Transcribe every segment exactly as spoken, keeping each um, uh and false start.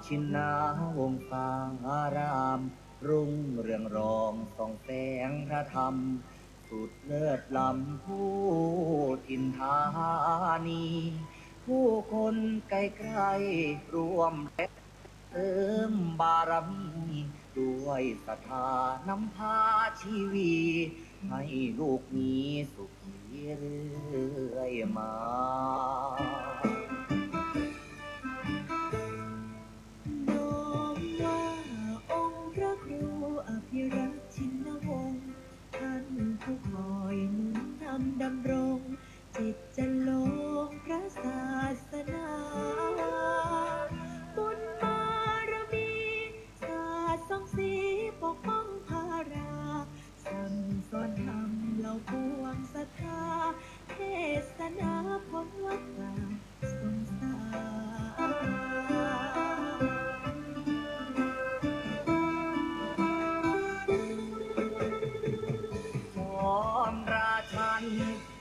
ชินนาวงศาราม รุ่งเรืองรองส่องแสงพระธรรม สุดเลิศล้ำผู้ถิ่นธานี ผู้คนไกลๆร่วมแรงเสริมบารมี ด้วยศรัทธานำพาชีวี ให้ลูกมีสุขีเรื่อยมา น้อมว่าองค์พระครูอภิรักษ์ชินวงศ์ ท่านผู้คอยหนุนนำดำรง จิตจะลงพระศาสนา บุญบารมี สาดส่องสีปกป้องพารา สั่งสอนธรรมเหล่าปวงศรัทธา เทศนาพ้นวัฏฏะสงสาร พร้อมราชัน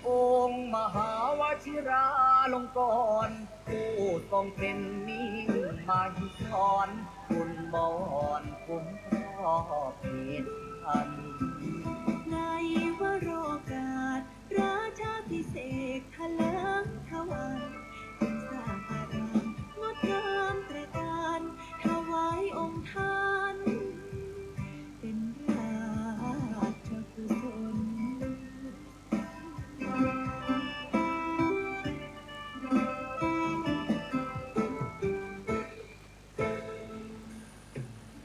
องค์มหาวชิราลงกรณ์ ผู้ทรงเป็นมิ่งมหิศร คุณบอนคุ้มครอบเหตุพัน ในวโรกาส ราชาภิเษกเถลิงถวัลย์ สร้างอารามงดงามตระการ ถวายองค์ท่าน เป็นราชกุศล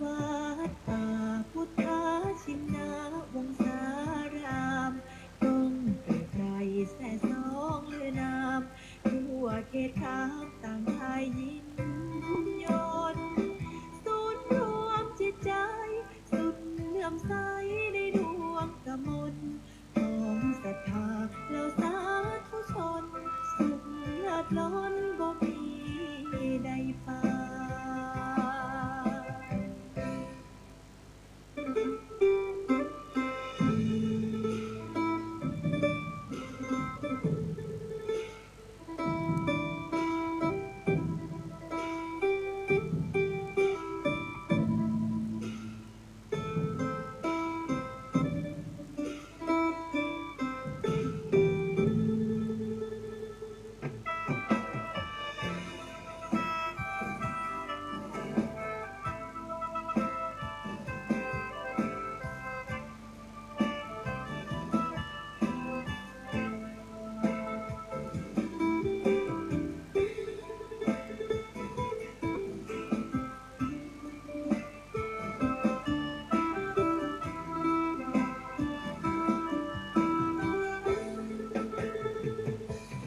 วัดป่าพุทธชินนาวงศาราม ก้องเกริกไกรแซ่ซ้องลือนาม ทั่วเขตคามต่างพายินยน ศูนย์รวมจิตใจ สุดเลื่อมใสในดวงกมล ของศรัทธาเหล่าสาธุชน สุขเลิศล้นบ่มีใดปาน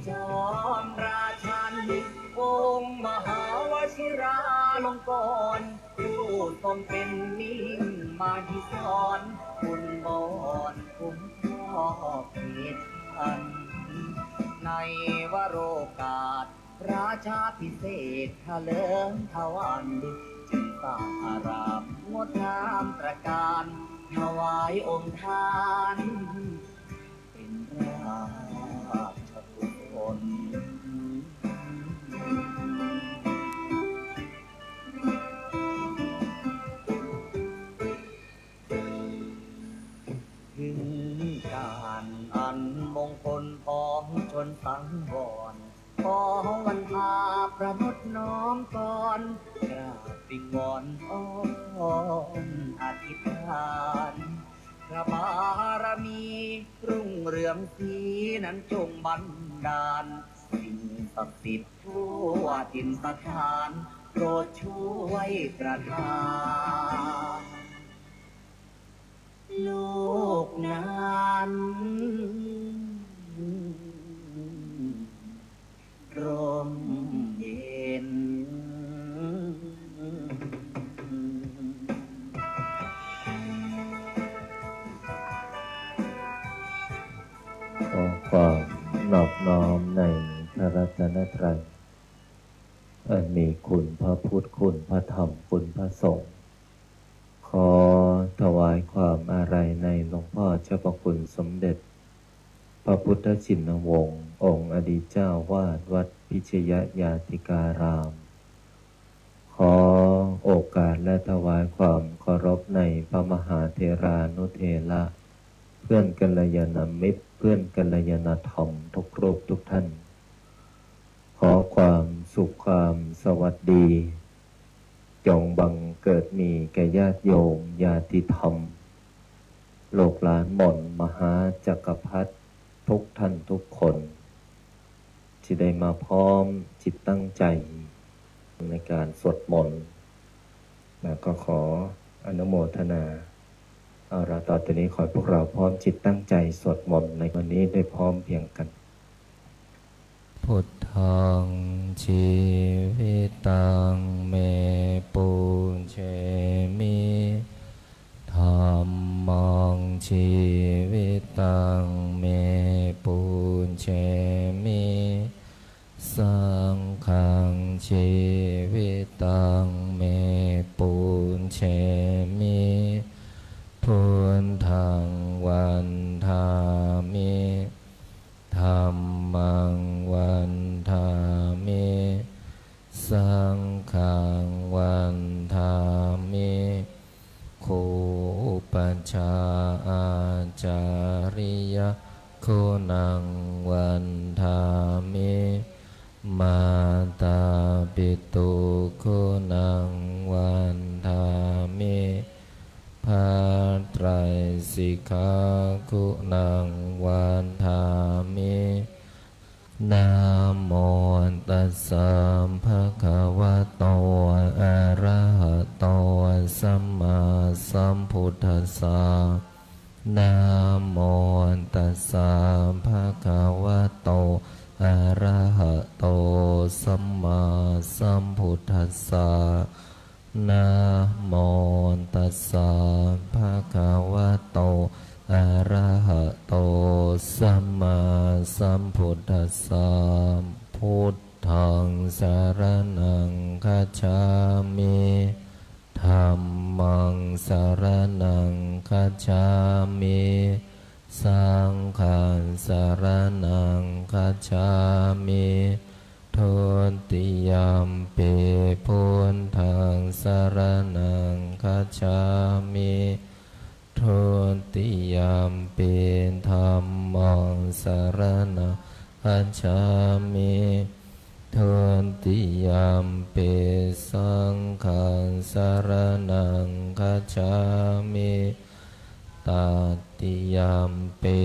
จอมราชัน องค์มหาวชิราลงกรณ์ ผู้ทรงเป็นมิ่งมหิศร คุณบอนคุ้มครอบเหตุพัน ในวโรกาส ราชาภิเษกเถลิงถวัลย์ จึงสร้างอารามงดงามตระการ ถวายองค์ท่าน เป็นราชกุศล ถึงการอันมงคลปวงชนสังวร ขอวันทาประนดน้อมกร กราบวิงวอนอ้อนอธิษฐาน พระบารมีรุ่งเรืองศรีนั้นจงบันดาล สิ่งศักดิ์สิทธิ์ทั่วถิ่นสถาน โปรดช่วยประทาน โลกนั้นร่มเย็น ขอความนอบน้อมในพระรัตนตรัย อันมีคุณพระพุทธ คุณพระธรรม คุณพระสงฆ์ ขอถวายความอาลัยในหลวงพ่อเจ้าพระคุณสมเด็จ พระพุทธชินวงศ์ องค์อดีตเจ้าวาดวัดพิชยญาติการาม ข ขอโอกาสและถวายความเคารพในพระมหาเถรานุเถระ เพื่อนกัลยาณมิตร เพื่อนกัลยาณธรรมทุกรูปทุกท่าน ขอความสุขความสวัสดี จงบังเกิดมีแก่ญาติโยมญาติธรรม ลูกหลานหม่อนมหาจักรพรรดิทุกท่านทุกคน ที่ได้มาพร้อมจิตตั้งใจในการสวดมนต์ แล้วก็ขออนุโมทนา เอาละ ต่อจากนี้ขอให้พวกเราพร้อมจิตตั้งใจสวดมนต์ในวันนี้ได้พร้อมเพรียงกัน Buddhaṃ jīvitaṃ me pūjemi, dhammaṃ jīvitaṃ me pūjemi, saṅghaṃ jīvitaṃ me pūjemi, buddhaṃ vandāmi, dhammaṃ vandāmi, saṅghaṃ vandāmi, gurūpajjhāyācariyaguṇaṃ vandāmi, mātāpituguṇaṃ vandāmi, bhātraisikhaguṇaṃ vandāmi. Namo tassa bhagavato arahato sammāsambuddhassa. Namo tassa bhagavato arahato sammāsambuddhassa. Namo tassa bhagavato arahato sammāsambuddhassa. Buddhaṃ saraṇaṃ gacchāmi. Dhammaṃ saraṇaṃ gacchāmi. Saṅghaṃ saraṇaṃ gacchāmi. Dutiyampi buddhaṃ saraṇaṃ gacchāmi. Dutiyampi dhammaṃ saraṇaṃ gacchāmi. Dutiyampi saṅghaṃ saraṇaṃ gacchāmi. Tatiyampi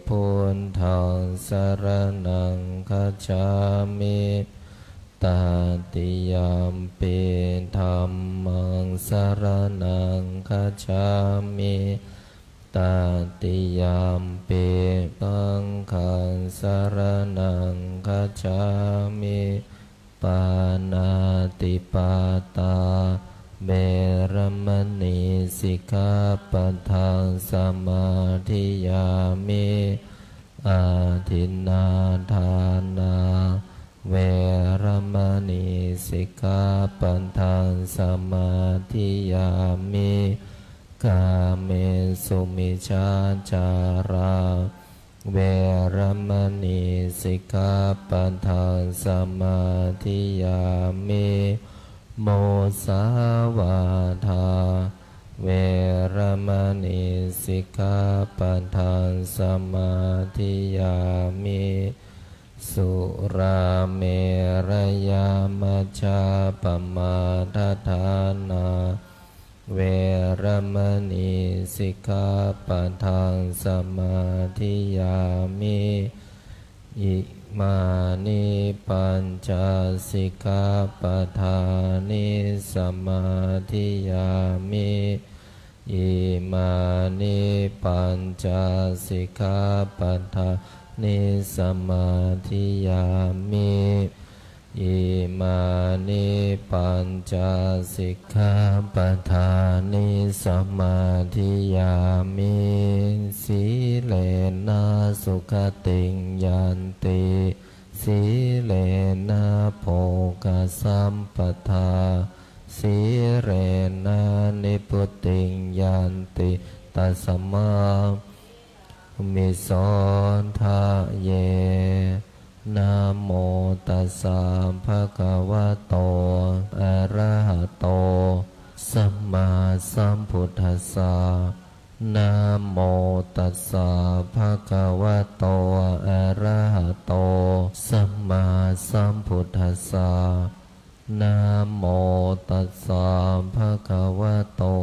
buddhaṃ saraṇaṃ gacchāmi. Tatiyampi dhammaṃ saraṇaṃ gacchāmi. Tatiyampi saṅghaṃ saraṇaṃ gacchāmi. Pāṇātipātā veramaṇī sikkhāpadaṃ samādiyāmi. Adinnādānā veramaṇī sikkhāpadaṃ samādiyāmi. Kāmesu micchācārā veramaṇī sikkhāpadaṃ samādiyāmi. Musāvādā veramaṇī sikkhāpadaṃ samādiyāmi. Surāmerayamajjapamādaṭṭhānā veramaṇī sikkhāpadaṃ samādiyāmi. Imāni pañca sikkhāpadāni samādiyāmi. Imāni pañca sikkhāpadāni samādiyāmi. Imāni pañca sikkhāpadāni samādiyāmi. Sīlena sugatiṃ yanti, sīlena bhogasampadā, sīlena nibbutiṃ yanti, tasmā mi so daye. Namo tassa bhagavato arahato Sammāsambuddhassa. Namo tassa bhagavato arahato sammāsambuddhassa. Namo tassa bhagavato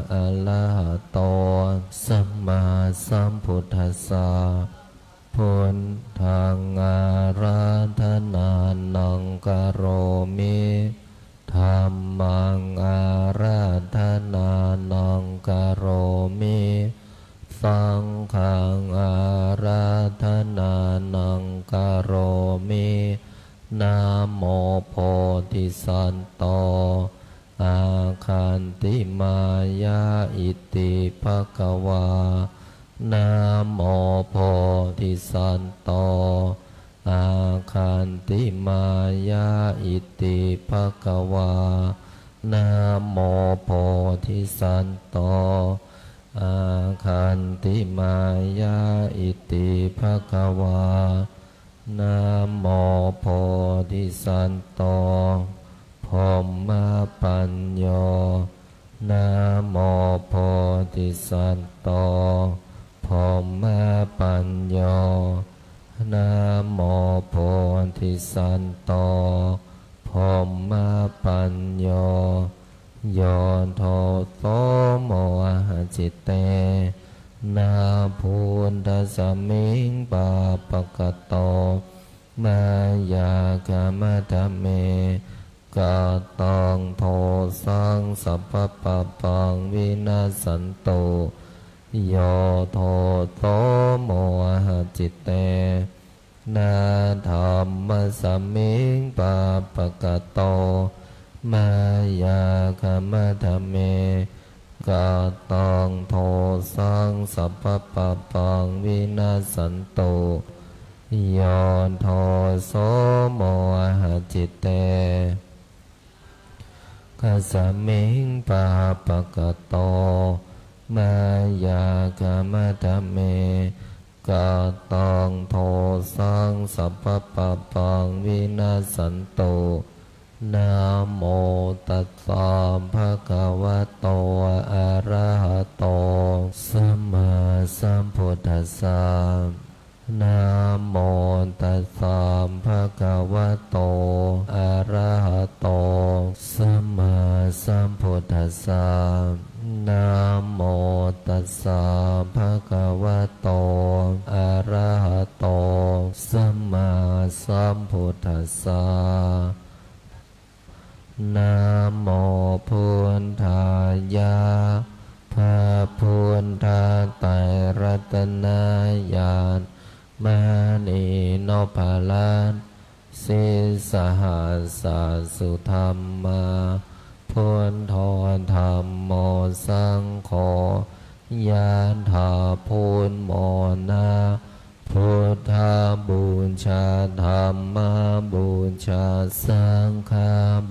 arahato sammāsambuddhassa. Buddhaṃ ārādhanānaṃ karomi. Dhammaṃ ārādhanānaṃ karomi. Saṅghaṃ ārādhanānaṃ karomi. Namo bodhisatto āgantimāya iti bhagavā. Namo bodhisatto āgantimāya iti bhagavā. Namo bodhisatto āgantimāya iti bhagavā. Namo bodhisatto brahmapañño. Namo bodhisatto brahmapañño. Namo bodhisatto brahmapañño. Yo doso mohacitena buddhasmiṃ pāpakato mayā khamatha me. Kataṃ dosaṃ sabbapāpaṃ vinassantu. Yo doso mohacitena dhammasmiṃ pāpakato mayā khamatha me. Kataṃ dosaṃ sabbapāpaṃ vinassantu. Yo doso mohacitena kasmiṃ pāpakato mayā khamatha me. Kataṃ dosaṃ sabbapāpaṃ vinassantu. Namo tassa bhagavato arahato sammāsambuddhassa. Namo tassa bhagavato arahato sammāsambuddhassa. Namo tassa bhagavato arahato sammāsambuddhassa. Namo buddhāya. พระพุทธไตรรัตนญาณ มณีนพรัตน์ sīsahassa sudhammā, buddho dhammo saṅgho, ยะถา พุทโธ นะ พุทธบูชา ธัมมบูชา สังฆ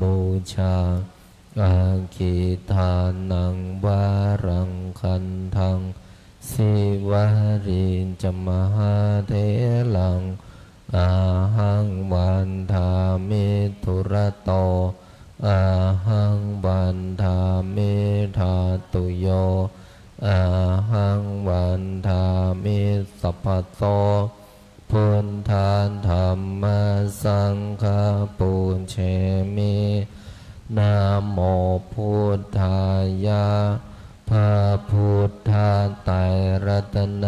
บูชา Aggīdānaṃ varaṃ gandhaṃ, Sīvalī ca mahātheraṃ, ahaṃ vandāmi dūrato, ahaṃ vandāmi dhātuyo, ahaṃ vandāmi sabbaso. Buddha dhamma saṅgha pūjemi. Namo buddhāya. พระพุทธไตรรัตน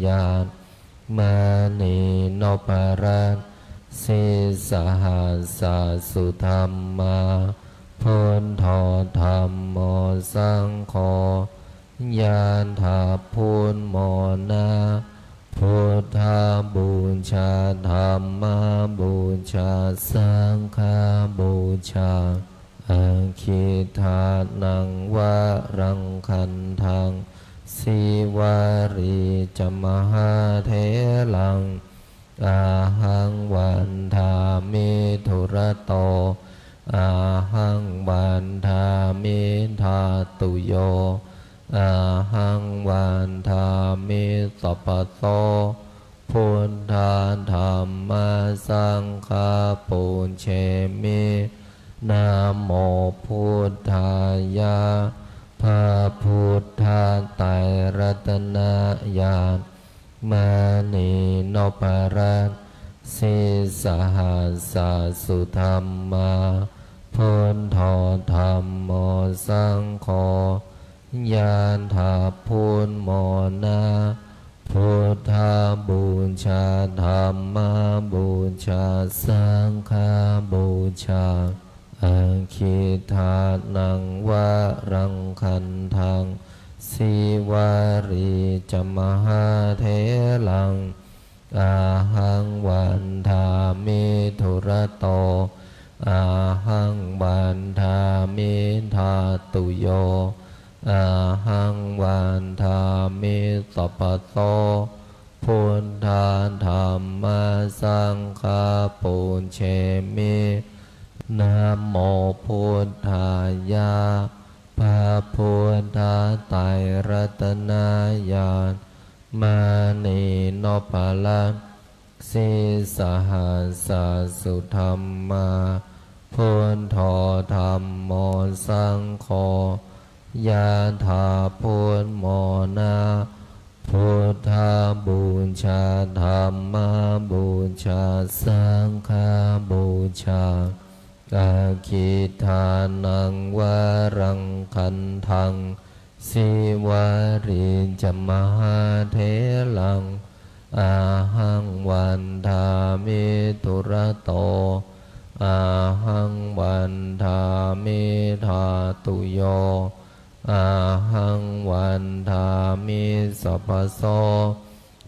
ญาณ มณีนพรัตน์ sīsahassa sudhammā, buddho dhammo saṅgho, ยะถา พุทโธ นะ พุทธบูชา ธัมมบูชา สังฆบูชา Aggīdānaṃ varaṃ gandhaṃ, Sīvalī ca mahātheraṃ, ahaṃ vandāmi dūrato, ahaṃ vandāmi dhātuyo, ahaṃ vandāmi sabbaso. Buddha dhamma saṅgha pūjemi. Namo buddhāya. พระพุทธไตรรัตนญาณ มณีนพรัตน์ sīsahassa sudhammā, buddho dhammo saṅgho, yādā pūmona, buddhapūjā dhammapūjā saṅghapūjā, aggidānaṃ varaṃ gandhaṃ, sīvalī ca mahātheraṃ, ahaṃ vandāmi dūrato, ahaṃ vandāmi dhātuyo, ahaṃ vandāmi sabbaso, buddha dhamma saṅgha pūjemi. Namo buddhāya. พระพุทธไตรรัตนญาณ มณีนพรัตน์ sīsahassa sudhammā, buddho dhammo saṅgho, yādā pūmona, buddhapūjā dhammapūjā saṅghapūjā, aggidānaṃ varaṃ gandhaṃ, sīvalī ca mahātheraṃ, ahaṃ vandāmi dūrato, ahaṃ vandāmi dhātuyo, ahaṃ vandāmi sabbaso,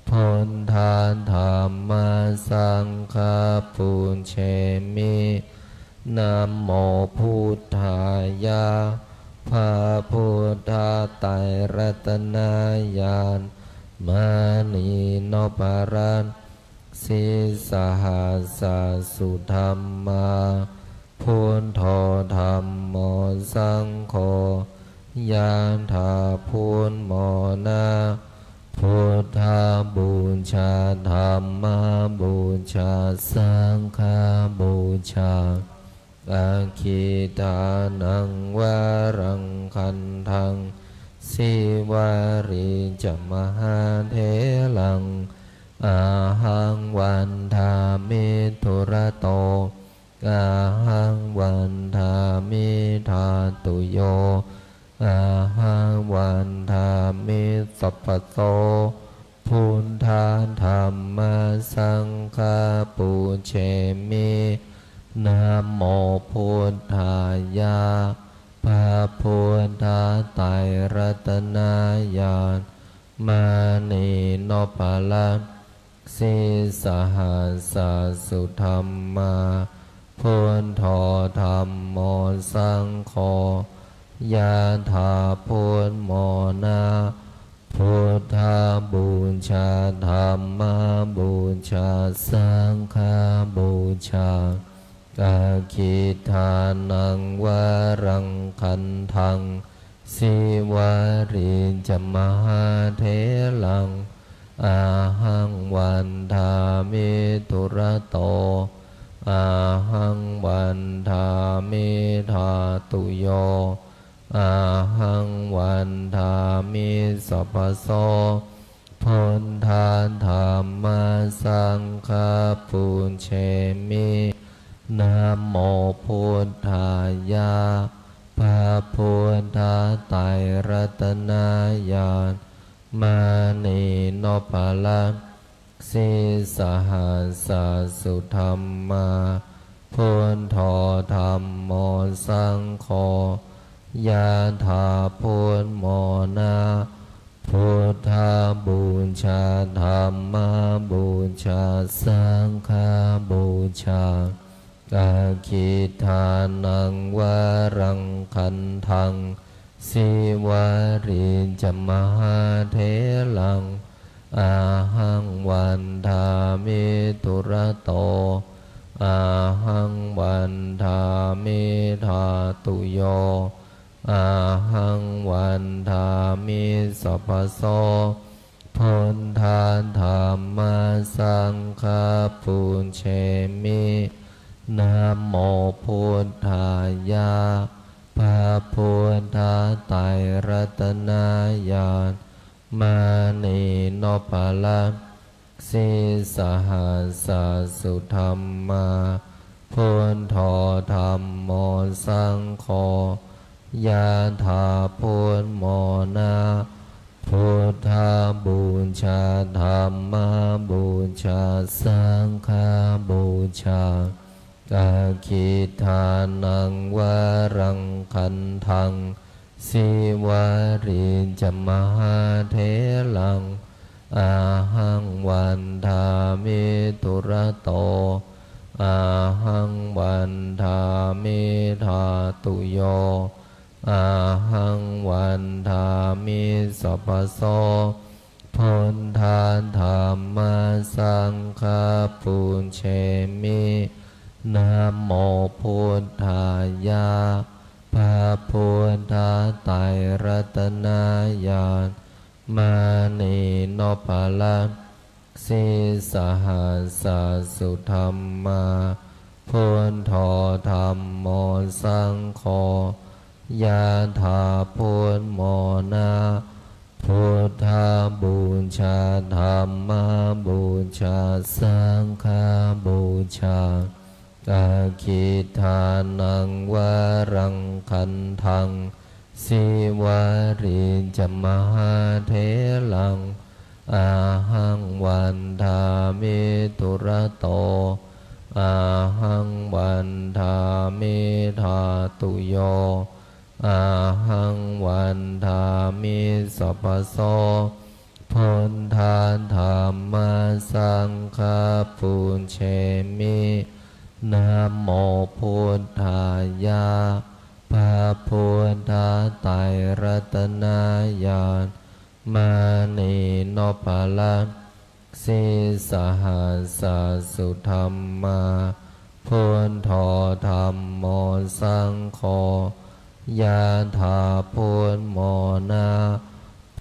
buddha dhamma saṅgha pūjemi. Namo buddhāya. พระพุทธไตรรัตนญาณ มณีนพรัตน์ sīsahassa sudhammā, buddho dhammo saṅgho, yādā pūmona, buddhapūjā dhammapūjā saṅghapūjā, aggidānaṃ varaṃ gandhaṃ, sīvalī ca mahātheraṃ, ahaṃ vandāmi dūrato, ahaṃ vandāmi dhātuyo, ahaṃ vandāmi sabbaso, buddha dhamma saṅgha pūjemi. Namo buddhāya. พระพุทธไตรรัตนญาณ มณีนพรัตน์ sīsahassa sudhammā, buddho dhammo saṅgho, yādā pūmona, buddhapūjā dhammapūjā saṅghapūjā, aggidānaṃ varaṃ gandhaṃ, sīvalī ca mahātheraṃ, ahaṃ vandāmi dūrato, ahaṃ vandāmi dhātuyo, ahaṃ vandāmi sabbaso, buddha dhamma saṅgha pūjemi. Namo buddhāya. พระพุทธไตรรัตนญาณ มณีนพรัตน์ sīsahassa sudhammā, buddho dhammo saṅgho, yādā pūmona, buddhapūjā dhammapūjā saṅghapūjā, aggidānaṃ varaṃ gandhaṃ, sīvalī ca mahātheraṃ, ahaṃ vandāmi dūrato, ahaṃ vandāmi dhātuyo, ahaṃ vandāmi sabbaso, buddha dhamma saṅgha pūjemi. Namo buddhāya. พระพุทธไตรรัตนญาณ มณีนพรัตน์ sīsahassa sudhammā, buddho dhammo saṅgho, yathā buddhamona. Buddhapūjā, dhammapūjā, saṅghapūjā, aggidānaṃ varaṃ gandhaṃ, sīvalī ca mahātheraṃ, ahaṃ vandāmi dūrato, ahaṃ vandāmi dhātuyo, ahaṃ vandāmi sabbaso. Buddha dhamma saṅgha pūjemi. Namo buddhāya. พระพุทธไตรรัตนญาณ มณีนพรัตน์ sīsahassa sudhammā, buddho dhammo saṅgho, yathā buddhamona. Buddhapūjā, dhammapūjā, saṅghapūjā, aggidānaṃ varaṃ gandhaṃ, sīvalī ca mahātheraṃ, ahaṃ vandāmi dūrato, ahaṃ vandāmi dhātuyo, ahaṃ vandāmi sabbaso. Buddha dhamma saṅgha pūjemi. Namo buddhāya. พระพุทธไตรรัตนญาณ มณีนพรัตน์ sīsahassa sudhammā, buddho dhammo saṅgho, yathā buddhamona.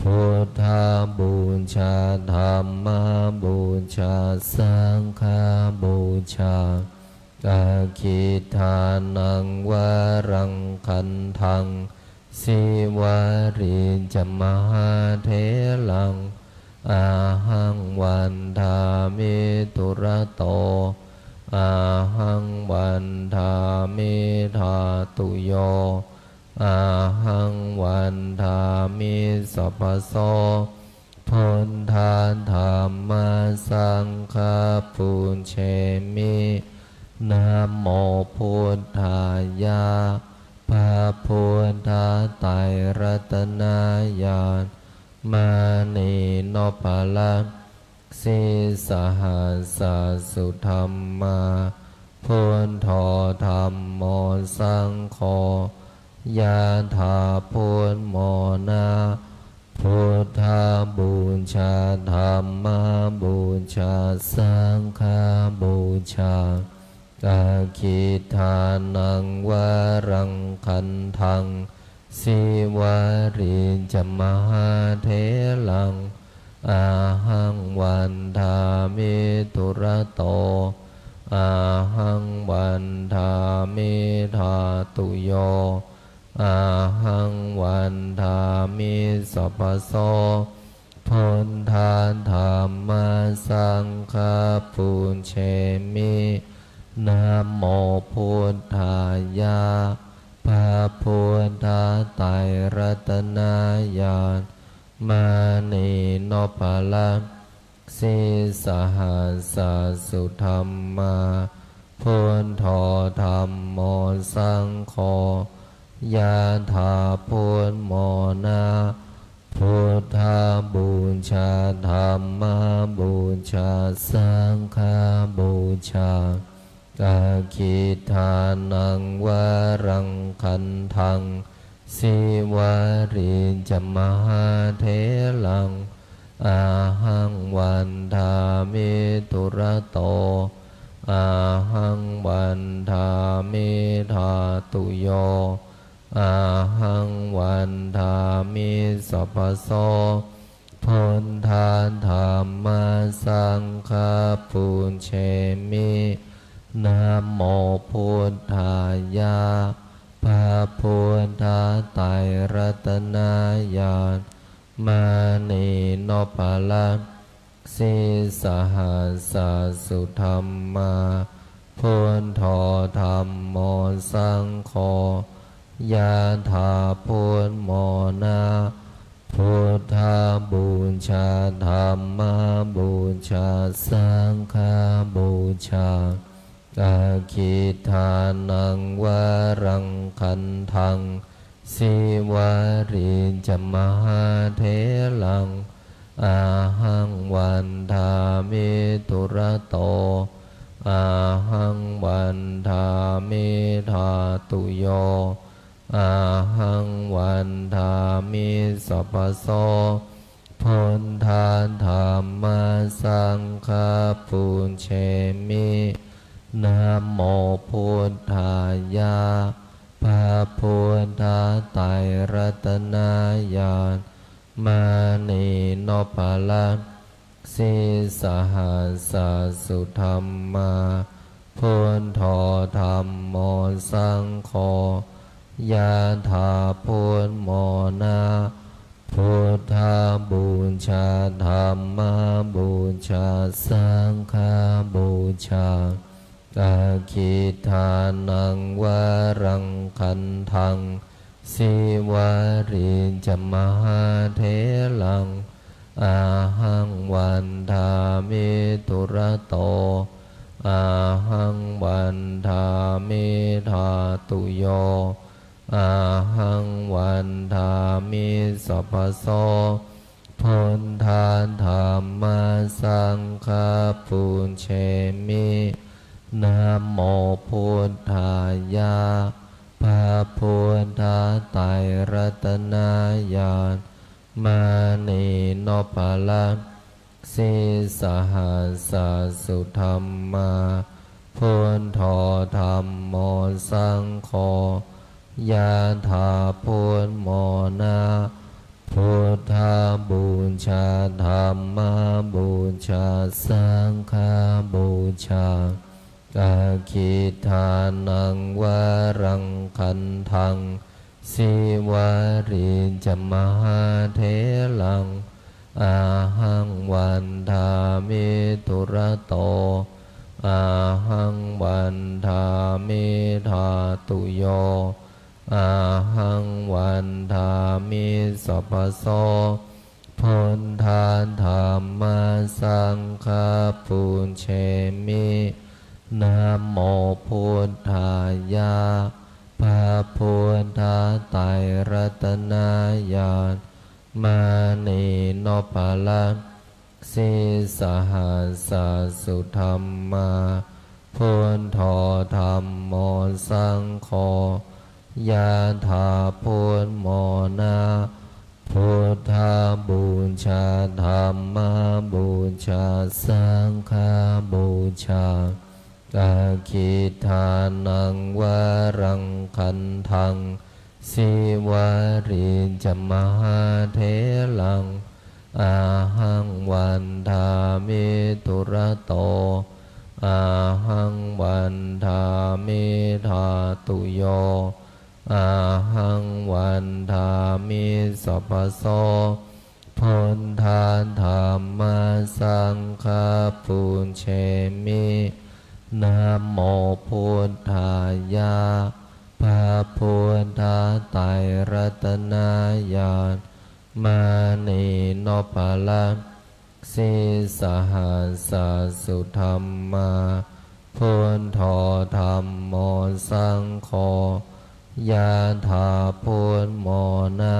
Buddhapūjā, dhammapūjā, saṅghapūjā, aggidānaṃ varaṃ gandhaṃ, sīvalī ca mahātheraṃ, ahaṃ vandāmi dūrato, ahaṃ vandāmi dhātuyo, ahaṃ vandāmi sabbaso. Buddha dhamma saṅgha pūjemi. Namo buddhāya. พระพุทธไตรรัตนญาณ มณีนพรัตน์ sīsahassa sudhammā, buddho dhammo saṅgho, yathā buddhamona. Buddhapūjā, dhammapūjā, saṅghapūjā, aggidānaṃ varaṃ gandhaṃ, sīvalī ca mahātheraṃ, ahaṃ vandāmi dūrato, ahaṃ vandāmi dhātuyo, ahaṃ vandāmi sabbaso. Buddha dhamma saṅgha pūjemi. Namo buddhāya. พระพุทธไตรรัตนญาณ มณีนพรัตน์ sīsahassa sudhammā, buddho dhammo saṅgho, yathā buddhamona. Buddhapūjā, dhammapūjā, saṅghapūjā, aggidānaṃ varaṃ gandhaṃ, sīvalī ca mahātheraṃ, ahaṃ vandāmi dūrato, ahaṃ vandāmi dhātuyo, ahaṃ vandāmi sabbaso. Buddha dhamma saṅgha pūjemi. Namo buddhāya. พระพุทธไตรรัตนญาณ มณีนพรัตน์ sīsahassa sudhammā, buddho dhammo saṅgho, yathā buddhamona. Buddhapūjā, dhammapūjā, saṅghapūjā. Aggidānaṃ varaṃ gandhaṃ, sīvalī ca mahātheraṃ, ahaṃ vandāmi dūrato, ahaṃ vandāmi dhātuyo, ahaṃ vandāmi sabbaso. Buddha dhamma saṅgha pūjemi. Namo buddhāya. พระพุทธไตรรัตนญาณ มณีนพรัตน์ sīsahassa sudhammā, buddho dhammo saṅgho, yathā buddhamona. Buddhapūjā, dhammapūjā, saṅghapūjā. Aggidānaṃ varaṃ gandhaṃ, sīvalī ca mahātheraṃ, ahaṃ vandāmi dūrato, ahaṃ vandāmi dhātuyo, ahaṃ vandāmi sabbaso. Buddha dhamma saṅgha pūjemi. Namo buddhāya. พระพุทธไตรรัตนญาณ มณีนพรัตน์ sīsahassa sudhammā, buddho dhammo saṅgho, yathā buddhamona. Buddhapūjā, dhammapūjā, saṅghapūjā. Aggidānaṃ varaṃ gandhaṃ, sīvalī ca mahātheraṃ, ahaṃ vandāmi dūrato, ahaṃ vandāmi dhātuyo, ahaṃ vandāmi sabbaso. Buddha dhamma saṅgha pūjemi. Namo buddhāya. พระพุทธไตรรัตนญาณ มณีนพรัตน์ sīsahassa sudhammā, buddho dhammo saṅgho, yathā buddhamona. Buddhapūjā, dhammapūjā, saṅghapūjā. Aggidānaṃ varaṃ gandhaṃ, sīvalī ca mahātheraṃ, ahaṃ vandāmi dūrato, ahaṃ vandāmi dhātuyo, ahaṃ vandāmi sabbaso. Buddha dhamma saṅgha pūjemi. Namo buddhāya. พระพุทธไตรรัตนญาณ มณีนพรัตน์ sīsahassa sudhammā, buddho dhammo saṅgho, yathā buddhamona.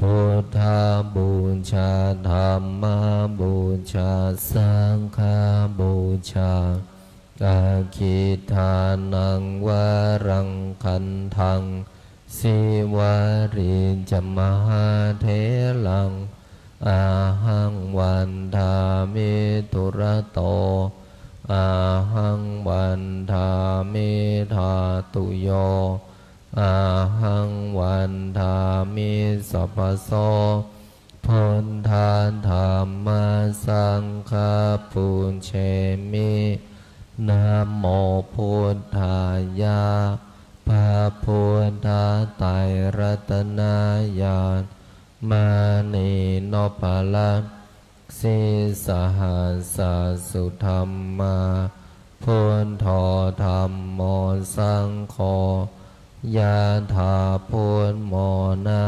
Buddhapūjā, dhammapūjā, saṅghapūjā. Aggidānaṃ varaṃ gandhaṃ, sīvalī ca mahātheraṃ, ahaṃ vandāmi dūrato, ahaṃ vandāmi dhātuyo, ahaṃ vandāmi sabbaso. Buddha dhamma saṅgha pūjemi. Namo buddhāya. พระพุทธไตรรัตนญาณ มณีนพรัตน์ sīsahassa sudhammā, buddho dhammo saṅgho, yathā buddhamona.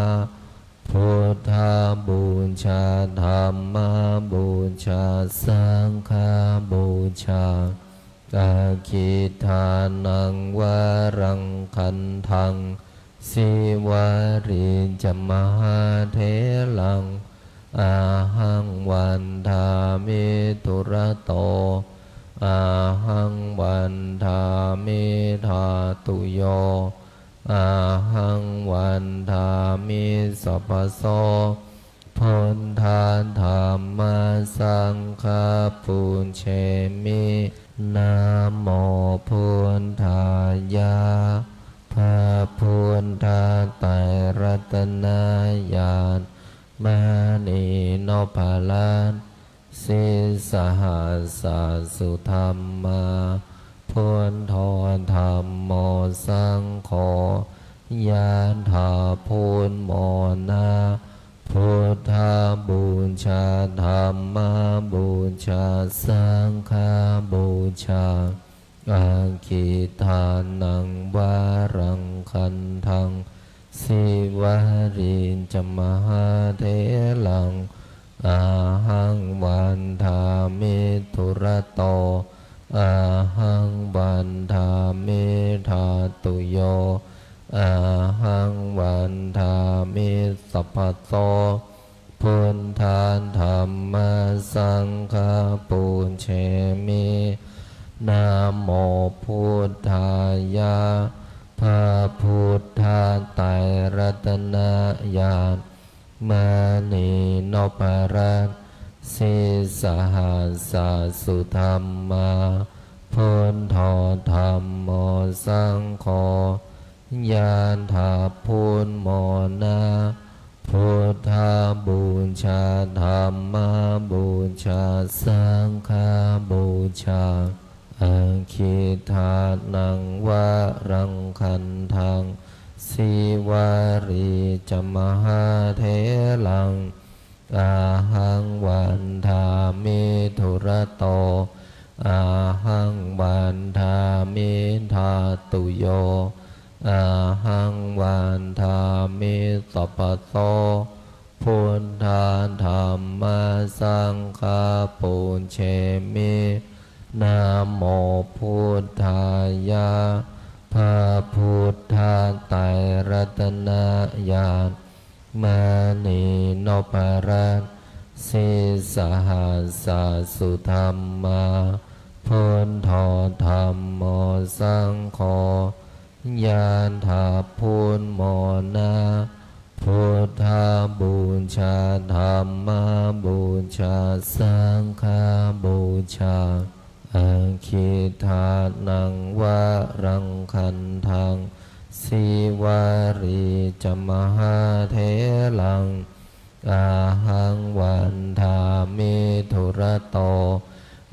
Buddhapūjā, dhammapūjā, saṅghapūjā. Aggidānaṃ varaṃ gandhaṃ, Sīvalī ca mahātheraṃ, ahaṃ vandāmi dūrato, ahaṃ vandāmi dhātuyo, ahaṃ vandāmi sabbaso. Buddha dhamma saṅgha pūjemi. Namo buddhāya. พระพุทธไตรรัตนญาณ มณีนพรัตน์ sīsahassa sudhammā, buddho dhammo saṅgho, yathā buddhamona. Buddhapūjā, dhammapūjā, saṅghapūjā. Aggidānaṃ varaṃ gandhaṃ, Sīvalī ca mahātheraṃ, ahaṃ vandāmi dūrato, ahaṃ vandāmi dhātuyo, ahaṃ vandāmi sabbaso. Buddha dhamma saṅgha pūjemi. Namo buddhāya. พระพุทธไตรรัตนญาณ มณีนพรัตน์ sīsahassa sudhammā, buddho dhammo saṅgho, yathā buddhamona. Buddhapūjā, dhammapūjā, saṅghapūjā. Aggidānaṃ varaṃ gandhaṃ, Sīvalī ca mahātheraṃ, ahaṃ vandāmi dūrato, ahaṃ vandāmi dhātuyo, ahaṃ vandāmi sabbaso. Buddha dhamma saṅgha pūjemi. Namo buddhāya. พระพุทธไตรรัตนญาณ มณีนพรัตน์ sīsahassa sudhammā, buddho dhammo saṅgho, yathā buddhamona. Buddhapūjā, dhammapūjā, saṅghapūjā. Aggidānaṃ varaṃ gandhaṃ, Sīvalī ca mahātheraṃ, ahaṃ vandāmi dūrato,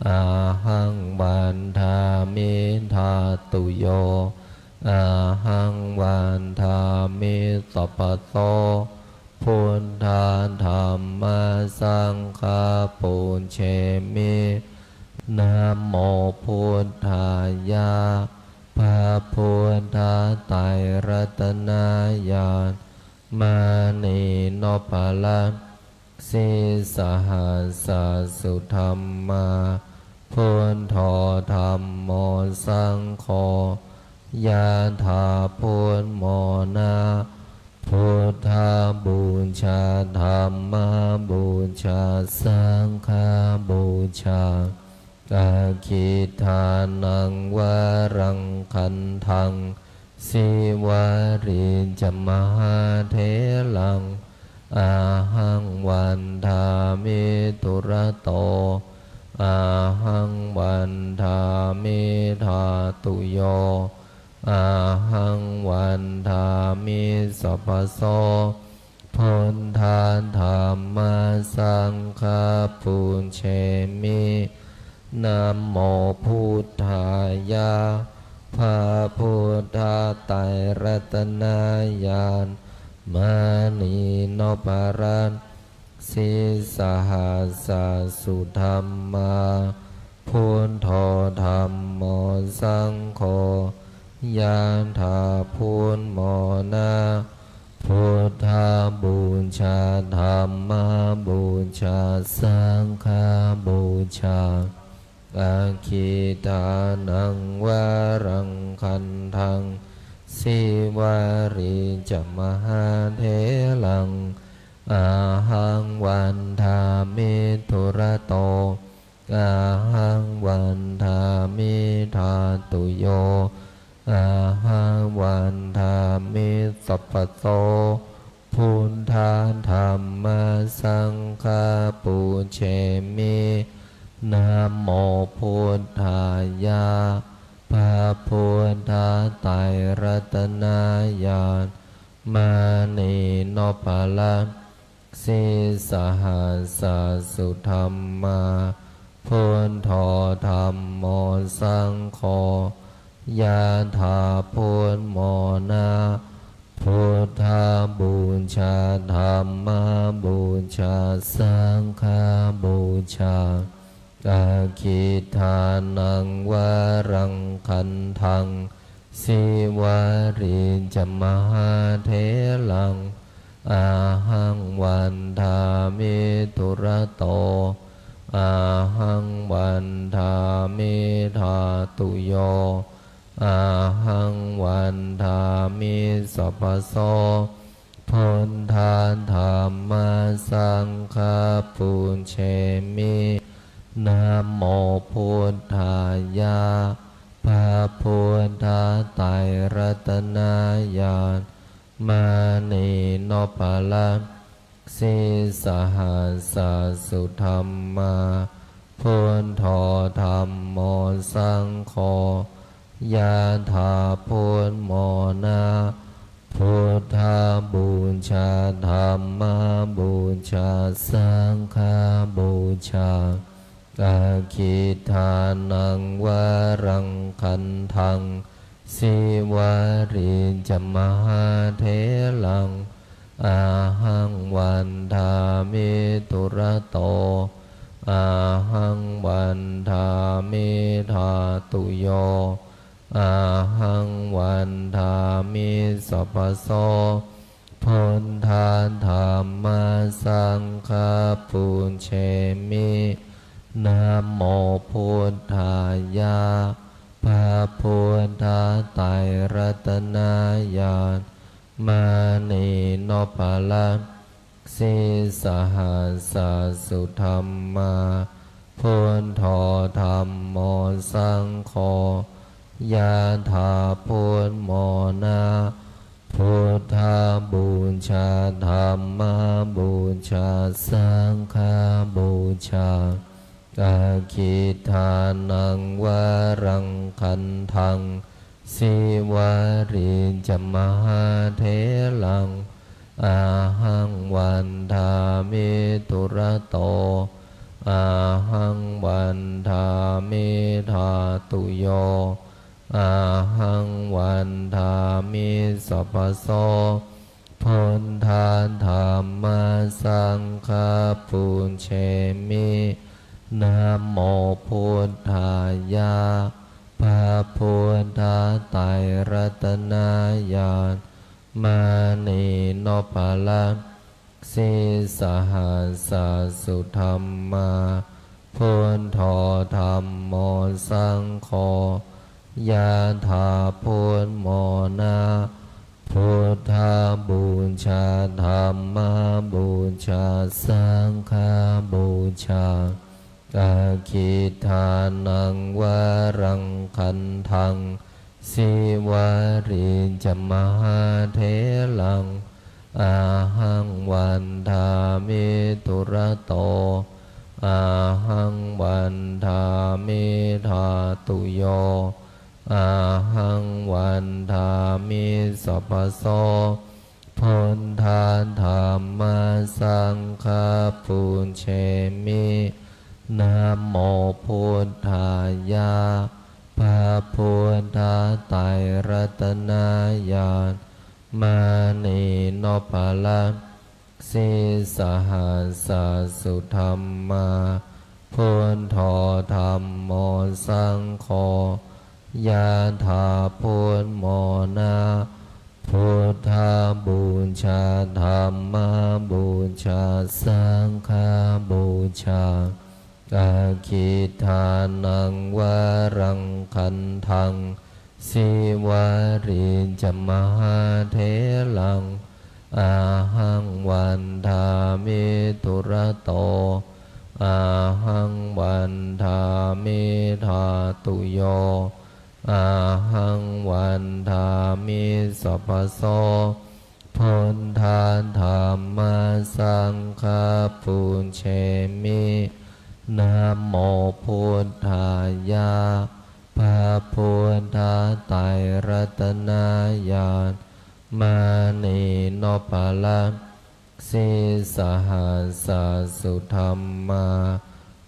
ahaṃ vandāmi dhātuyo, ahaṃ vandāmi sabbaso. Buddha dhamma saṅgha pūjemi. Namo buddhāya. พระพุทธไตรรัตนญาณ มณีนพรัตน์ sīsahassa sudhammā, buddho dhammo saṅgho, yathā buddhamona. Buddhapūjā, dhammapūjā, saṅghapūjā. Aggidānaṃ varaṃ gandhaṃ, Sīvalī ca mahātheraṃ, ahaṃ vandāmi dūrato, ahaṃ vandāmi dhātuyo, ahaṃ vandāmi sabbaso. Buddha dhamma saṅgha pūjemi. Namo buddhāya. พระพุทธไตรรัตนญาณ มณีนพรัตน์ sīsahassa sudhammā, buddho dhammo saṅgho, yathā buddhamona. Buddhapūjā, dhammapūjā, saṅghapūjā. Aggīdānaṃ varaṃ gandhaṃ, Sīvalī ca mahātheraṃ, ahaṃ vandāmi dūrato, ahaṃ vandāmi dhātuyo, ahaṃ vandāmi sabbaso. Buddha dhamma saṅgha pūjemi. Namo buddhāya. พระพุทธไตรรัตนญาณ มณีนพรัตน์ sīsahassa sudhammā, buddho dhammo saṅgho, yathā buddhamona. Buddhapūjā, dhammapūjā, saṅghapūjā. Aggīdānaṃ varaṃ gandhaṃ, Sīvalī ca mahātheraṃ, ahaṃ vandāmi dūrato, ahaṃ vandāmi dhātuyo, ahaṃ vandāmi sabbaso. Buddha dhamma saṅgha pūjemi. Namo buddhāya. พระพุทธไตรรัตนญาณ มณีนพรัตน์ sīsahassa sudhammā, buddho dhammo saṅgho, yathā buddhamona. Buddhapūjā, dhammapūjā, saṅghapūjā. Aggīdānaṃ varaṃ gandhaṃ, Sīvalī ca mahātheraṃ, ahaṃ vandāmi dūrato, ahaṃ vandāmi dhātuyo, ahaṃ vandāmi sabbaso. Buddha dhamma saṅgha pūjemi. Namo buddhāya. พระพุทธไตรรัตนญาณ มณีนพรัตน์ sīsahassa sudhammā, buddho dhammo saṅgho, yathā buddhamona. Buddhapūjā, dhammapūjā, saṅghapūjā. Aggīdānaṃ varaṃ gandhaṃ, Sīvalī ca mahātheraṃ, ahaṃ vandāmi dūrato, ahaṃ vandāmi dhātuyo, ahaṃ vandāmi sabbaso. Buddha dhamma saṅgha pūjemi. Namo buddhāya. พระพุทธไตรรัตนญาณ มณีนพรัตน์ sīsahassa sudhammā, buddho dhammo saṅgho, yathā buddhamona. Buddhapūjā, dhammapūjā, saṅghapūjā. Aggīdānaṃ varaṃ gandhaṃ, Sīvalī ca mahātheraṃ, ahaṃ vandāmi dūrato, ahaṃ vandāmi dhātuyo, ahaṃ vandāmi sabbaso. Buddha dhamma saṅgha pūjemi. Namo buddhāya. พระพุทธไตรรัตนญาณ มณีนพรัตน์ sīsahassa sudhammā, buddho dhammo saṅgho, yathā buddhamona. Buddhapūjā, dhammapūjā, saṅghapūjā, aggidānaṃ varaṃ gandhaṃ, sīvalī ca mahātheraṃ, ahaṃ vandāmi dūrato, ahaṃ vandāmi dhātuyo, ahaṃ vandāmi sabbaso. Buddha dhamma saṅgha pūjemi. Namo buddhāya. พระพุทธไตรรัตนญาณ มณีนพรัตน์ sīsahassa sudhammā,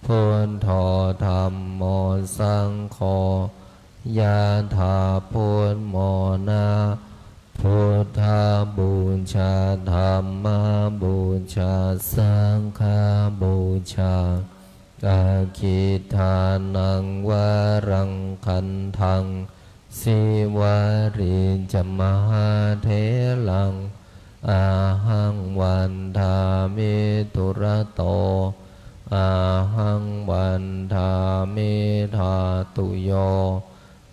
buddho dhammo saṅgho, yathā buddhamona. Buddhapūjā, dhammapūjā, saṅghapūjā, aggidānaṃ varaṃ gandhaṃ, sīvalī ca mahātheraṃ, ahaṃ vandāmi dūrato, ahaṃ vandāmi dhātuyo,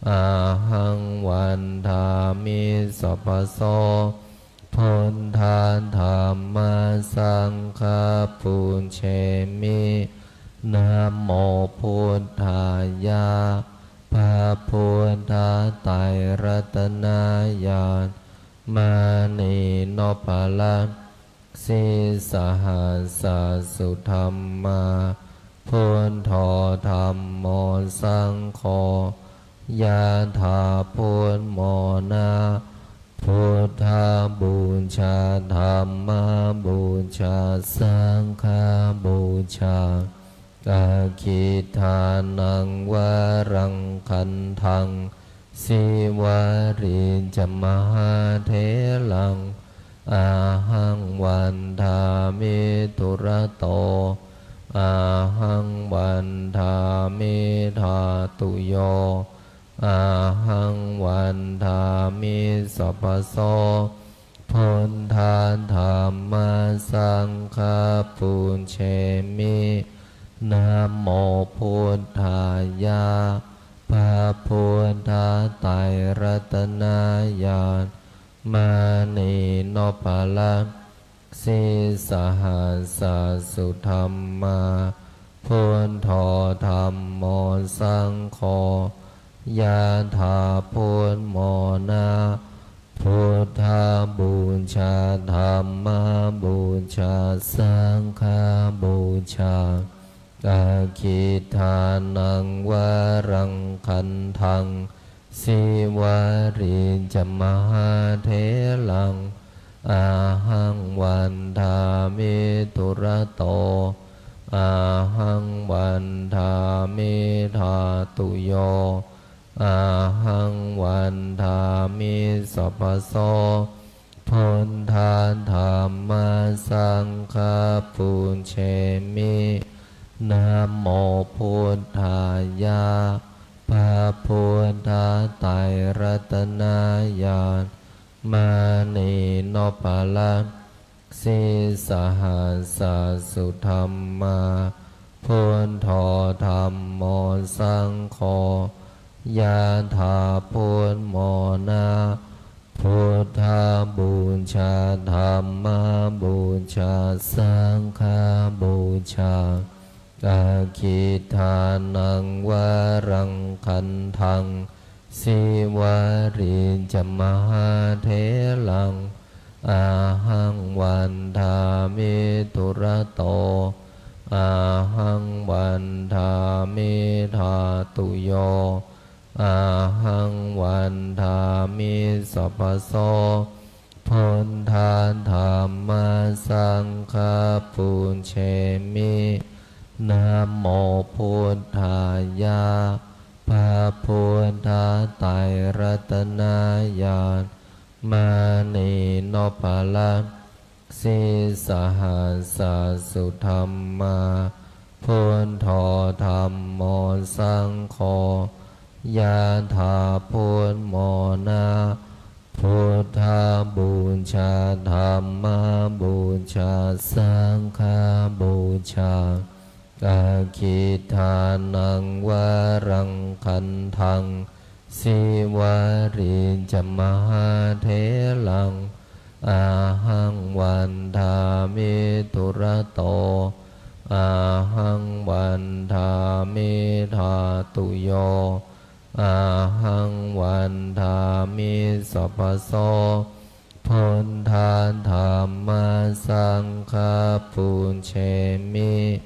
ahaṃ vandāmi sabbaso. Buddha dhamma saṅgha pūjemi. Namo buddhāya. พระพุทธไตรรัตนญาณ มณีนพรัตน์ sīsahassa sudhammā, buddho dhammo saṅgho, yathā buddhamona. Buddhapūjā, dhammapūjā, saṅghapūjā, aggidānaṃ varaṃ gandhaṃ, sīvalī ca mahātheraṃ, ahaṃ vandāmi dūrato, ahaṃ vandāmi dhātuyo, ahaṃ vandāmi sabbaso. Buddha dhamma saṅgha pūjemi. Namo buddhāya. พระพุทธไตรรัตนญาณ มณีนพรัตน์ sīsahassa sudhammā, buddho dhammo saṅgho, yathā buddhamona. Buddhapūjā, dhammapūjā, saṅghapūjā, aggidānaṃ varaṃ gandhaṃ, sīvalī ca mahātheraṃ, ahaṃ vandāmi dūrato, ahaṃ vandāmi dhātuyo, ahaṃ vandāmi sabbaso. Buddha dhamma saṅgha pūjemi. Namo buddhāya. พระพุทธไตรรัตนญาณ มณีนพรัตน์ sīsahassa sudhammā, buddho dhammo saṅgho, yathā buddhamona. Buddhapūjā, dhammapūjā, saṅghapūjā, aggidānaṃ varaṃ gandhaṃ, sīvalī ca mahātheraṃ, ahaṃ vandāmi dūrato, ahaṃ vandāmi dhātuyo, ahaṃ vandāmi sabbaso. Buddha dhamma saṅgha pūjemi. Namo buddhāya, พระพุทธไตรรัตนญาณ มณีนพรัตน์ sīsahassa sudhammā, buddho dhammo saṅgho, yathā buddhamona. Buddhapūjā, dhammapūjā, saṅghapūjā, aggidānaṃ varaṃ gandhaṃ, sīvalī ca mahātheraṃ, ahaṃ vandāmi dūrato, ahaṃ vandāmi dhātuyo, ahaṃ vandāmi sabbaso. Buddha dhamma saṅgha pūjemi.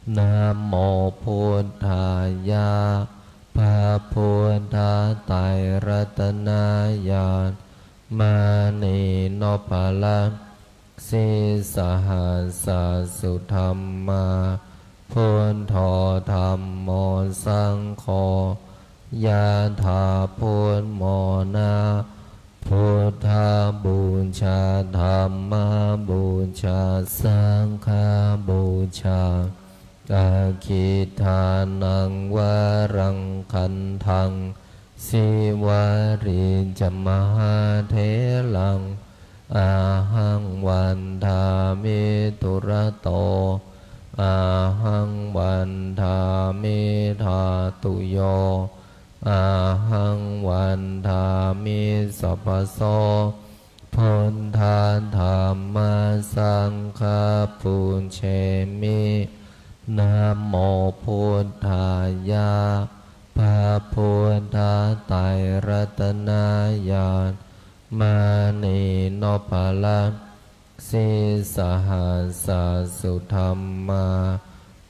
Namo buddhāya, พระพุทธไตรรัตนญาณ มณีนพรัตน์ sīsahassa sudhammā, buddho dhammo saṅgho, yathā buddhamona. Buddhapūjā, dhammapūjā, saṅghapūjā, aggidānaṃ varaṃ gandhaṃ, sīvalī ca mahātheraṃ, ahaṃ vandāmi dūrato, ahaṃ vandāmi dhātuyo, ahaṃ vandāmi sabbaso. Buddha dhamma saṅgha pūjemi. Namo buddhāya, พระพุทธไตรรัตนญาณ มณีนพรัตน์ sīsahassa sudhammā,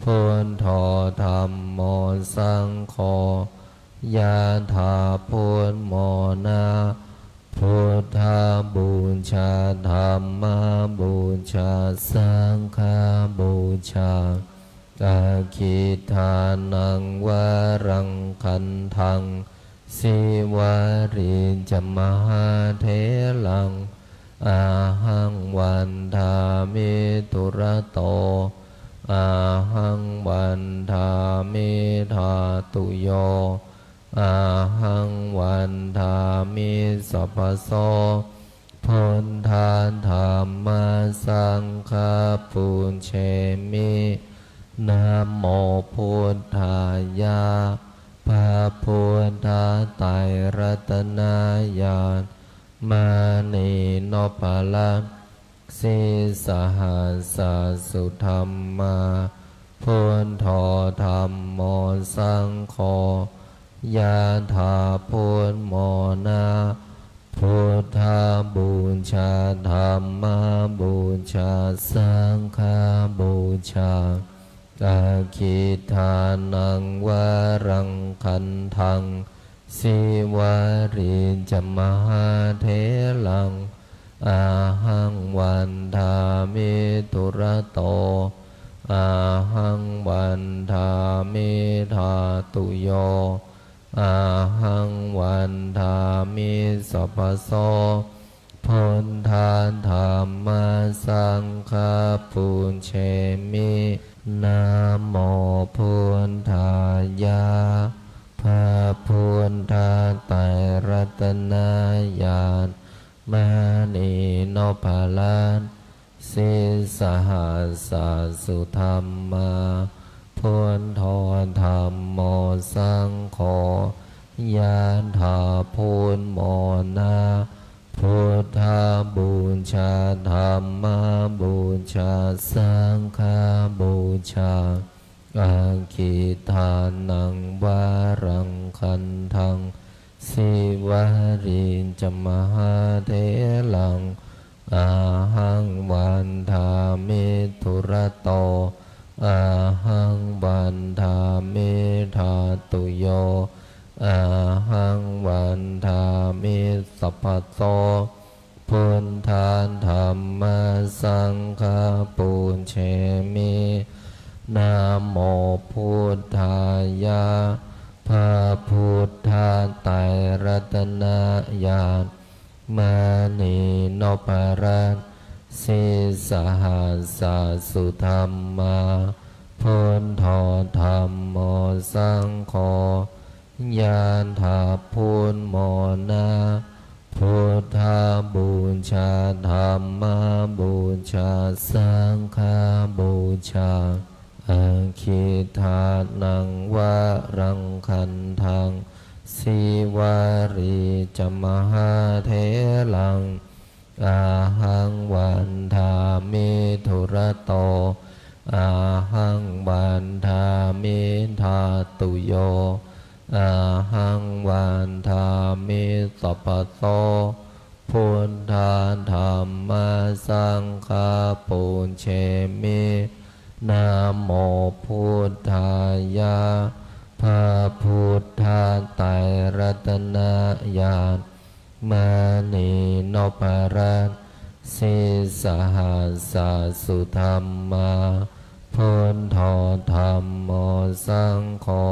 buddho dhammo saṅgho, yathā buddhamona. Buddhapūjā, dhammapūjā, saṅghapūjā, aggidānaṃ varaṃ gandhaṃ, sīvalī ca mahātheraṃ, ahaṃ vandāmi dūrato, ahaṃ vandāmi dhātuyo, ahaṃ vandāmi sabbaso. Buddha dhamma saṅgha pūjemi. Namo buddhāya, พระพุทธไตรรัตนญาณ มณีนพรัตน์ sīsahassa sudhammā, buddho dhammo saṅgho, yathā buddhamona. Buddhapūjā, dhammapūjā, saṅghapūjā, aggidānaṃ varaṃ gandhaṃ, sīvalī ca mahātheraṃ, ahaṃ vandāmi dūrato, ahaṃ vandāmi dhātuyo, ahaṃ vandāmi sabbaso. Buddha dhamma saṅgha pūjemi. Namo buddhāya, พระพุทธไตรรัตนญาณ มณีนพรัตน์ sīsahassa sudhammā, buddho dhammo saṅgho, yathā buddhamona. Buddhapūjā, dhammapūjā, saṅghapūjā, aggidānaṃ varaṃ gandhaṃ, sīvalī ca mahātheraṃ, ahaṃ vandāmi dūrato, ahaṃ vandāmi dhātuyo, ahaṃ vandāmi sabbaso. Buddha dhamma saṅgha pūjemi. Namo buddhāya. พระพุทธไตรรัตนญาณ มณีนพรัตน์ sīsahassa sudhammā, buddho dhammo saṅgho, ñāṇapūṇṇamona. Buddhapūjā, dhammapūjā, saṅghapūjā. Aggīdānaṃ varaṃ gandhaṃ, Sīvalī ca mahātheraṃ, ahaṃ vandāmi dūrato, ahaṃ vandāmi dhātuyo, ahaṃ vandāmi sabbaso. Buddha dhamma saṅgha pūjemi. Namo buddhāya. พระพุทธไตรรัตนญาณ มณีนพรัตน์ sīsahassa sudhammā, buddho dhammo saṅgho,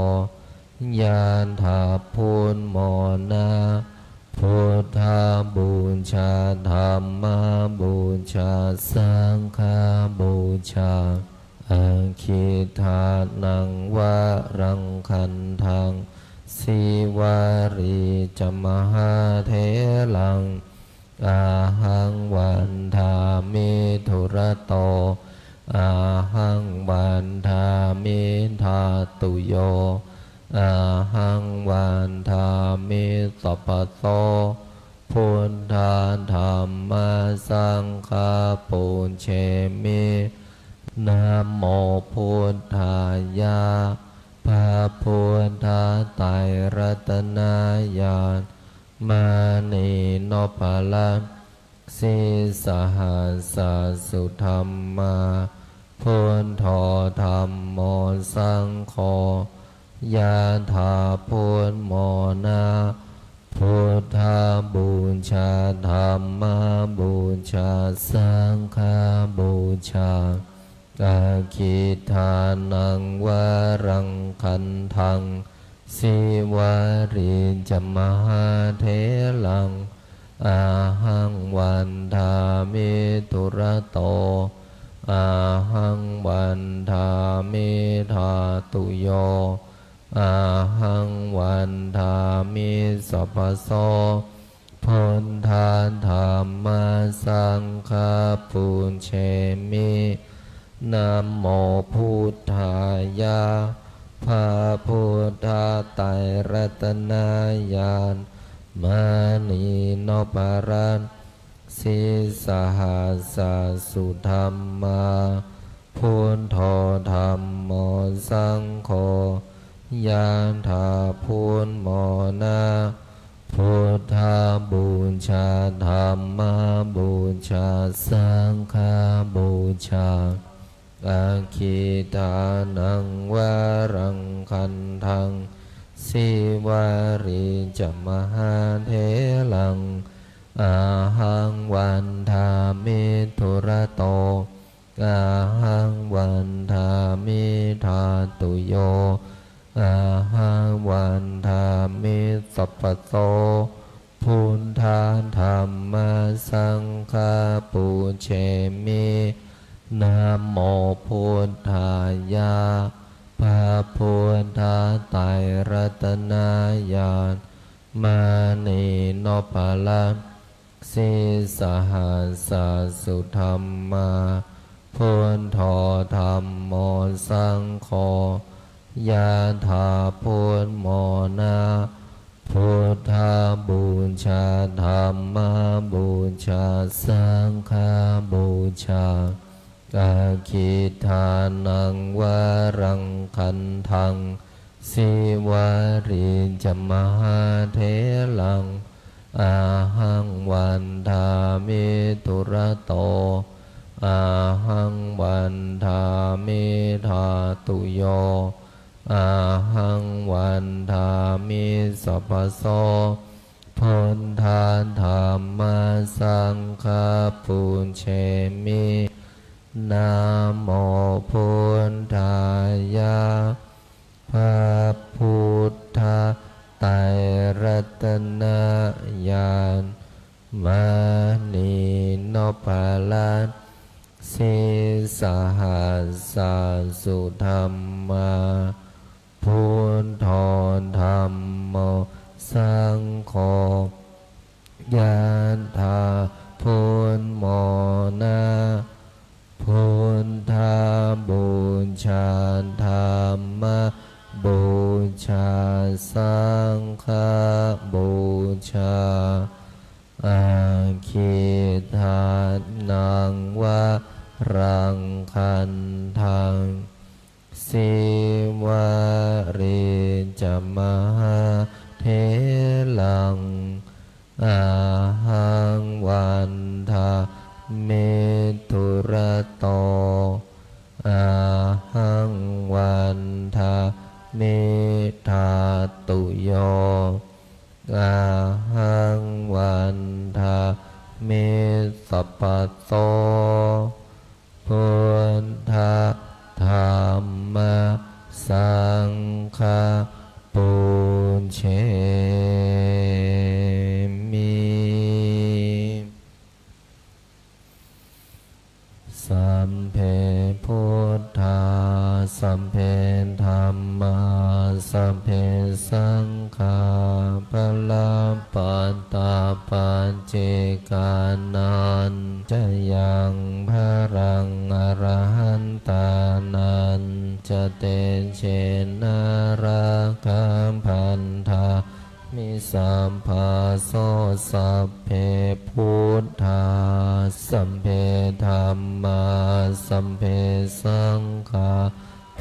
ñāṇapūṇṇamona. Buddhapūjā, dhammapūjā, saṅghapūjā. Aggīdānaṃ varaṃ gandhaṃ, Sīvalī ca mahātheraṃ, ahaṃ vandāmi dūrato, ahaṃ vandāmi dhātuyo, ahaṃ vandāmi sabbaso. Buddha dhamma saṅgha pūjemi. Namo buddhāya. พระพุทธไตรรัตนญาณ มณีนพรัตน์ sīsahassa sudhammā, buddho dhammo saṅgho, ñāṇapūṇṇamona. Buddhapūjā, dhammapūjā, saṅghapūjā. Aggīdānaṃ varaṃ gandhaṃ, Sīvalī ca mahātheraṃ, ahaṃ vandāmi dūrato, ahaṃ vandāmi dhātuyo, ahaṃ vandāmi sabbaso. Buddha dhamma saṅgha pūjemi. Namo buddhāya. พระพุทธไตรรัตนญาณ มณีนพรัตน์ sīsahassa sudhammā, buddho dhammo saṅgho, ñāṇapūṇṇamona. Buddhapūjā, dhammapūjā, saṅghapūjā. Aggīdānaṃ varaṃ gandhaṃ, Sīvalī ca mahātheraṃ, ahaṃ vandāmi dūrato, ahaṃ vandāmi dhātuyo, ahaṃ vandāmi sabbaso. Buddha dhamma saṅgha pūjemi. Namo buddhāya. พระพุทธไตรรัตนญาณ มณีนพรัตน์ sīsahassa sudhammā, buddho dhammo saṅgho, ñāṇapūṇṇamona. Buddhapūjā, dhammapūjā, saṅghapūjā. Aggīdānaṃ varaṃ gandhaṃ, Sīvalī ca mahātheraṃ, ahaṃ vandāmi dūrato, ahaṃ vandāmi dhātuyo, ahaṃ vandāmi sabbaso. Buddha dhamma saṅgha pūjemi. Namo buddhāya. พระพุทธไตรรัตนญาณ มณีนพรัตน์ sīsahassa sudhammā, buddho dhammo saṅgho, yadā buddhamona, buddhapūjā, dhammapūjā, saṅghapūjā, aggidānaṃ varaṃ gandhaṃ, sīvalī ca mahātheraṃ, ahaṃ vandāmi dūrato, ahaṃ vandāmi dhātuyo, ahaṃ vandāmi sabbaso, buddha dhamma saṅgha pūjemi. Sabbe buddhā, sabbe dhammā, sabbe saṅghā, balappattā paccekānañca yaṃ balaṃ arahantānañca tejena rakkhaṃ bandhā mi sabbaso. Sabbe buddhā, sabbe dhammā, sabbe saṅghā,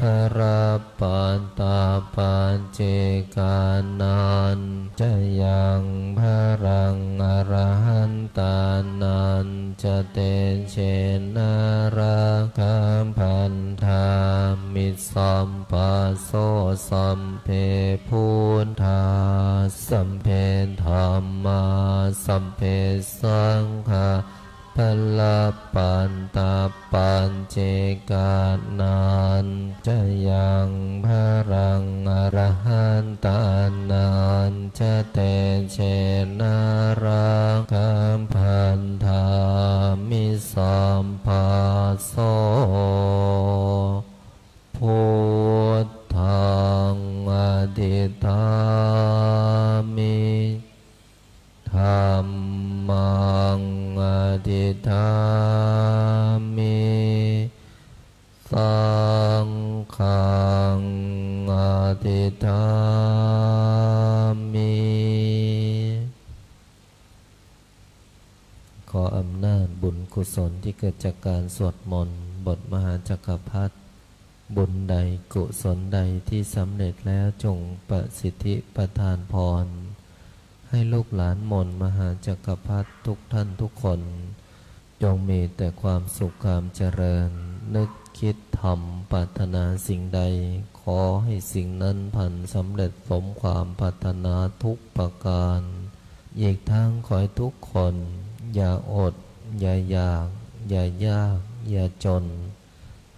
balappattā paccekānañca yaṃ balaṃ arahantānañca tejena rakkhaṃ bandhāmi sabbaso. Sabbe buddhā, sabbe dhammā, sabbe saṅghā, balappattā paccekānañca yaṃ balaṃ arahantānañca tejena rakkhaṃ bandhāmi sabbaso. Buddhaṃ adhiṭṭhāmi, dhammaṃ adhiṭṭhāmi, saṅghaṃ adhiṭṭhāmi. ขออำนาจบุญกุศลที่เกิดจากการสวดมนต์บทมหาจักรพรรดิ บุญใดกุศลใดที่สำเร็จแล้วจงประสิทธิประทานพร ให้ลูกหลานมนต์มหาจักรพรรดิทุกท่านทุกคน จงมีแต่ความสุขความเจริญ นึกคิดทำปรารถนาสิ่งใด ขอให้สิ่งนั้นพลันสำเร็จสมความปรารถนาทุกประการ อีกทั้งขอให้ทุกคนอย่าอด อย่าอยาก อย่ายาก อย่าจน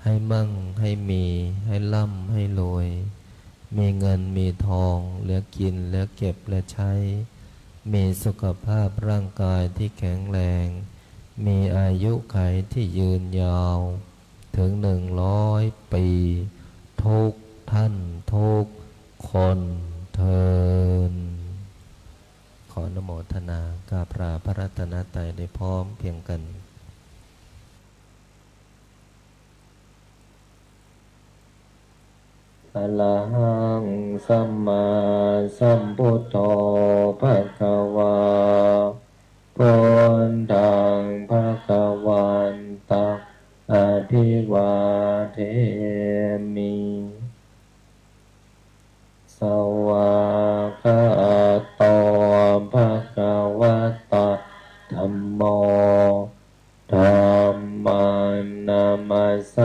ให้มั่ง ให้มี ให้ร่ำ ให้รวย มีเงิน มีทอง เหลือกิน เหลือเก็บ เหลือใช้ มีสุขภาพร่างกายที่แข็งแรง มีอายุขัยที่ยืนยาว ถึงหนึ่งร้อยปี ทุกท่านทุกคนเทอญ ขออนุโมทนากราบลาพระรัตนตรัยได้พร้อมเพียงกัน Arahaṃ sammāsambuddho bhagavā, buddhaṃ bhagavantaṃ abhivādemi. Svākkhāto bhagavatā dhammo, dhammaṃ namassāmi.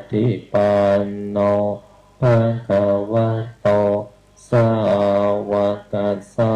Supaṭipanno bhagavato sāvakasā